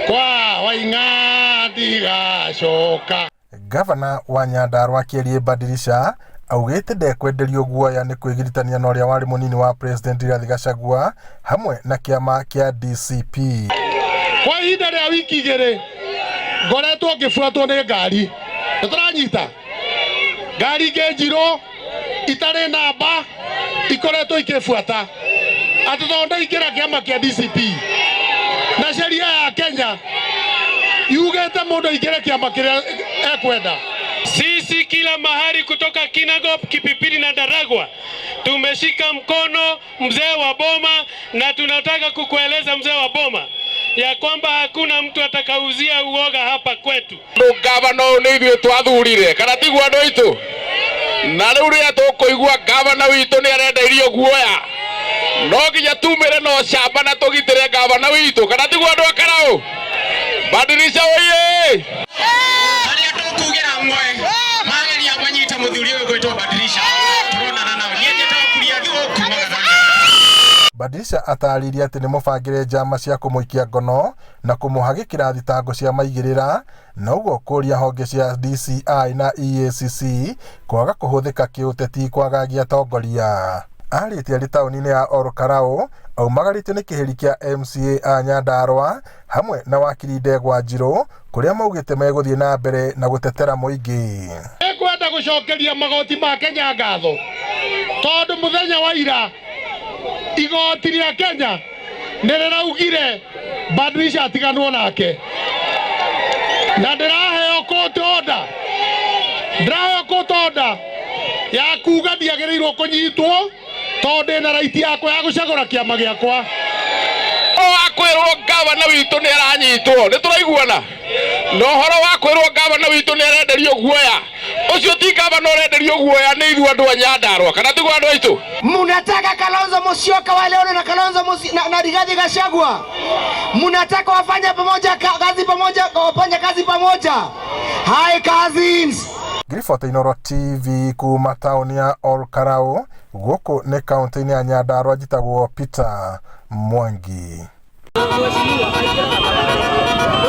Kwa Waing'a ndigacoka. Gavana wa Nyandarua Kĩeriĩ Badilisha augĩte ndekwenderio guoya nĩ kwĩgiritania na ũrĩa warĩ mũnini wa President Rigathi Gachagua hamwe na kĩama kĩa DCP. Kwa ihinda rĩa wiki igĩrĩ ngoretwo ngĩbuatwo nĩ ngari, nĩ tũranyita ngari ingĩ njirũ itarĩ namba ikoretwo ikĩbuata atĩ tondũ ndaingĩra kĩama kĩa DCP na sheria ya Kenya yugĩte mũndũ aingĩre kĩama kĩrĩa ekwenda. Sisi kila mahali kutoka Kinangop, Kipipiri na Ndaragwa tumeshika mkono mzee wa boma, na tunataka kukueleza mzee wa boma ya kwamba hakuna mtu atakauzia uoga hapa kwetu. Gavana ũyũ nĩ ithuĩ twathurire kana tiguo andũ aitũ? Na rĩu rĩrĩa tũkũigua gavana witũ nĩ arenda irio guoya, no nginya tumĩre na ũcamba na tũgitĩre gavana witũ, kana tiguo andũ a Karaũ? Badilisha oye! Harĩa tũkugĩra ng'we mageria manyite mũthuri ũyũ gwĩtwo Badilisha, tũronana nao. Niĩ njĩtagwo Kuria Thuo kuma Gathania. Badilisha atarĩirie atĩ nĩ mũbangĩre njama cia kũmũikia ngono na kũmũhagĩkĩra thitango cia maigĩrĩra, na ũguo kũria honge cia DCI na EACC kwaga kũhũthĩka kĩũteti kwagagia atongoria. Arĩtie arĩ taũni-inĩ ya Ol Kalou aumagarĩtio nĩ kĩhĩri kĩa MCA a Nyandarua hamwe na wakiri Ndegwa Njirũ, kũrĩa maugĩte megũthiĩ na mbere na gũtetera mũingĩ. Nĩngwenda gũcokeria magoti ma Kenya ngatho tondũ mũthenya wa ira igoti rĩa Kenya nĩ rĩraugire Badilisha atiganwo nake, na ndĩraheo court order, ndĩraheo court order ya kuga ndiagĩrĩirwo kũnyitwo tondũ ndĩna right yakwa ya gũcagũra kĩama gĩakwa. Wa kwĩrwo gavana witũ nĩ aranyitwo, nĩ tũraiguana na ũhoro wa kwĩrwo gavana witũ nĩ arenderio guoya, ũcio ti gavana ũrenderio guoya, nĩ ithuĩ andũ a Nyandarua, kana tiguo andũ aitũ? Munataka Kalonzo Musyoka wa Leone na Kalonzo na Rigathi Gachagua, munataka wafanye pamoja kazi pamoja, wafanye kazi pamoja. Hi cousins. Ngiribota Inooro TV kuma taũni ya Ol Kalou, gũkũ nĩ kaũntĩ-inĩ ya Nyandarua, njĩtagwo Peter Mwangi. Mheshimiwa.